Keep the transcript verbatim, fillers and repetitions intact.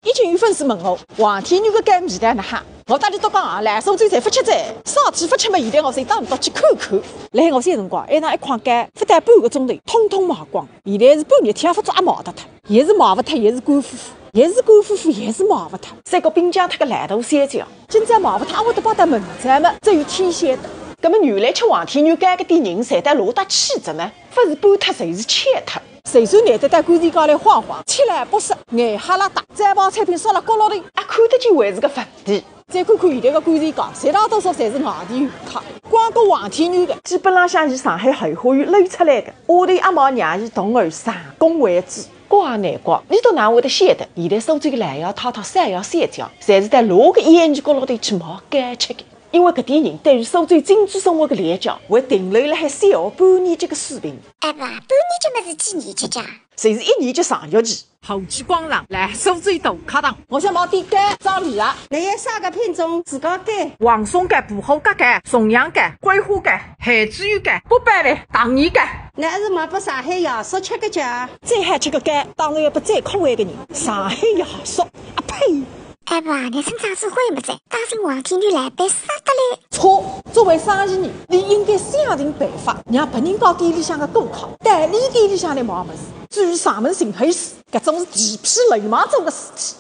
已经有粉丝问我，黄天源个糕味道哪哈？我搭伊笃讲啊，老苏州侪勿吃哉，啥体勿吃嘛，现在我侪带伊笃去看看。辣海我小辰光，埃搭一块糕，勿到半个钟头，统统卖光。现在是半日天也勿足也卖得脱，也是卖勿脱，也是干乎乎，也是干乎乎，也是卖勿脱。三个冰箱脱个老大小姐，今朝卖勿脱，阿会得摆到明朝嘛，只有天晓得。葛末原来吃黄天源糕搿点人，侪到哪搭去哉呢？勿是搬脱，就是迁脱。 随手拿得到观前街来晃晃，七老八少，眼瞎拉搭，招牌产品少了角落头，啊，看得见还是个问题。再看看现在个观前街，绝大多数侪是外地游客，光顾黄天源个。基本浪向以上海后花园溜出来个，丫头阿毛娘姨童儿，上工为主。怪难怪，伊笃哪会得晓得，现在苏州个老爷太太、少爷小姐，侪是到哪个烟雨角落头去买糕吃个。 因为搿点人对于苏州精致生活个了解，会停留辣海小半年级个水平。哎爸，半年级么是几年级啊？侪是一年级上学期。后街广场，辣苏州大课堂。我想买点糕，装米啊。侬要啥个品种？自家拣。黄松糕、薄荷糕、重阳糕、桂花糕、咸猪油糕、八宝饭、糖年糕。侬还是买拨上海爷叔吃个家。最好吃个糕，当然要拨最可爱个人。上海爷叔，啊呸！ 哎爸，侬真正是会么哉，当心黄天源来被杀得嘞。错，作为生意人，伊应该想尽办法，让别人家店里向个顾客到伊店里向来买物事。至于上门寻黑市，搿种是地痞流氓做个事体。